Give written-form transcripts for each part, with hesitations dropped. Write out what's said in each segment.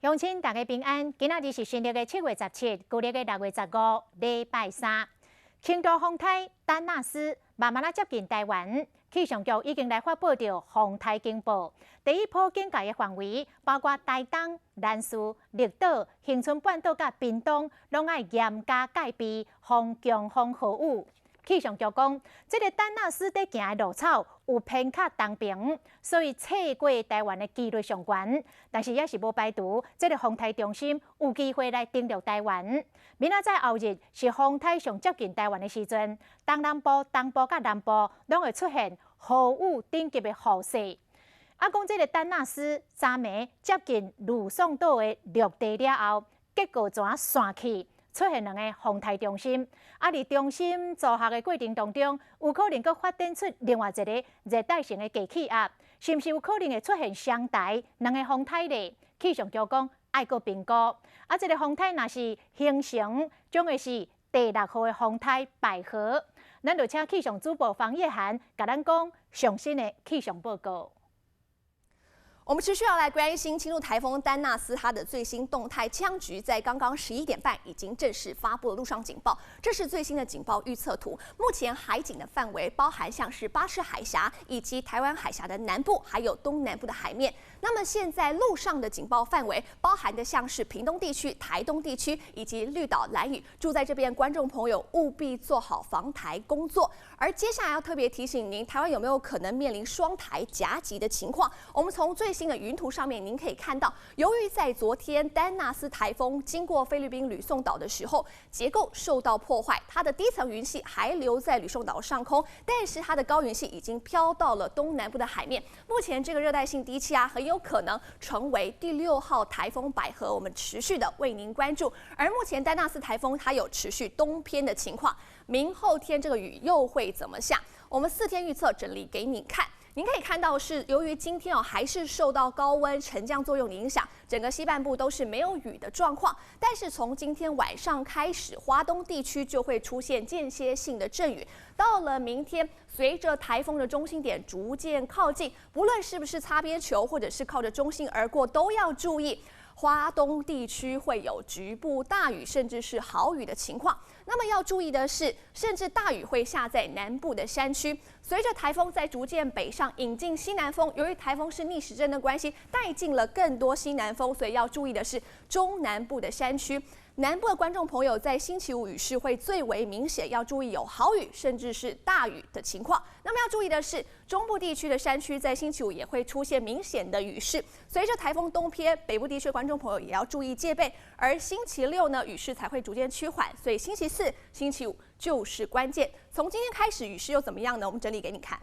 鄉親大家平安，今仔日是新曆的7月17，舊曆的6月15，禮拜三。輕度風颱丹納斯慢慢仔接近台灣，氣象局已經來發布著風颱警報。第一波警戒的範圍包括台東、蘭嶼、綠島、恆春半島佮屏東，攏愛嚴加戒備防強風豪雨。氣象局講，這个丹納斯佇行的路草有偏較東爿，所以錯過台灣的幾率上懸。但是也是無排除，這个風颱中心有機會來登陸台灣。明仔載後日是風颱上接近台灣的時陣，東南部、東部佮南部攏會出現豪雨等級的雨勢。啊，講這个丹納斯昨暝接近呂宋島的陸地了後，結果怎散去？出現兩个風颱中心，啊，佇中心組合的過程當中，有可能閣發展出另外一个熱帶性的低氣壓，是毋是有可能會出現雙台兩个風颱咧？氣象局講愛閣評估，啊，這个風颱若是形成，將會是第六號的風颱百合。咱就請氣象主播方葉涵共咱講上新的氣象報告。我們持續要來關心輕度颱風丹納斯它的最新動態。氣象局在剛剛11點半已經正式發布了陸上警報，這是最新的警報預測圖。目前海警的範圍包含像是巴士海峽以及台灣海峽的南部，還有東南部的海面。那麼現在陸上的警報範圍包含的像是屏東地區、台東地區以及綠島、蘭嶼，住在這邊觀眾朋友務必做好防台工作。而接下來要特別提醒您，台灣有沒有可能面臨雙台夾擊的情況？我們從最新的雲圖上面，您可以看到，由於在昨天丹納斯台風經過菲律賓呂宋島的時候，結構受到破壞，它的低層雲系還留在呂宋島上空，但是它的高雲系已經飄到了東南部的海面。目前這個熱帶性低氣壓很有可能成為第六號台風百合，我們持續的為您關注。而目前丹納斯台風它有持續東偏的情況，明後天這個雨又會怎麼下？我們4天預測整理給你看。您可以看到，是由於今天哦，還是受到高溫沉降作用的影響，整個西半部都是沒有雨的狀況。但是從今天晚上開始，花東地區就會出現間歇性的陣雨。到了明天，隨着台風的中心點逐漸靠近，不論是不是擦邊球，或者是靠着中心而過，都要注意。花東地區會有局部大雨，甚至是豪雨的情況。那麼要注意的是，甚至大雨會下在南部的山區。隨着台風在逐漸北上，引進西南風，由於台風是逆時針的關係，帶進了更多西南風，所以要注意的是中南部的山區。南部的觀眾朋友在星期五雨勢會最為明顯，要注意有豪雨甚至是大雨的情況。那麼要注意的是，中部地區的山區在星期五也會出現明顯的雨勢。隨着台風東偏，北部地區的觀眾朋友也要注意戒備。而星期六呢，雨勢才會逐漸趨緩，所以星期四、星期五就是關鍵。從今天開始，雨勢又怎麼樣呢？我們整理給你看。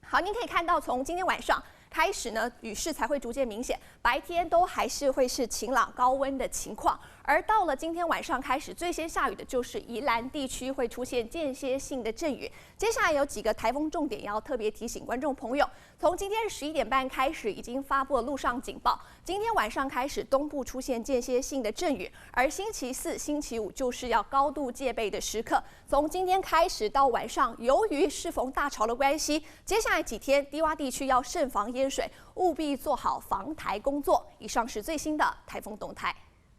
好，您可以看到，從今天晚上開始呢，雨勢才會逐漸明顯，白天都還是會是晴朗高溫的情況。而到了今天晚上開始，最先下雨的就是宜蘭地區會出現間歇性的陣雨。接下來有幾個台風重點要特別提醒觀眾朋友，從今天11點半開始已經發布了陸上警報。今天晚上開始，東部出現間歇性的陣雨，而星期四、星期五就是要高度戒備的時刻。從今天開始到晚上，由於適逢大潮的關係，接下來幾天低窪地區要慎防淹水，務必做好防台工作。以上是最新的台風動態。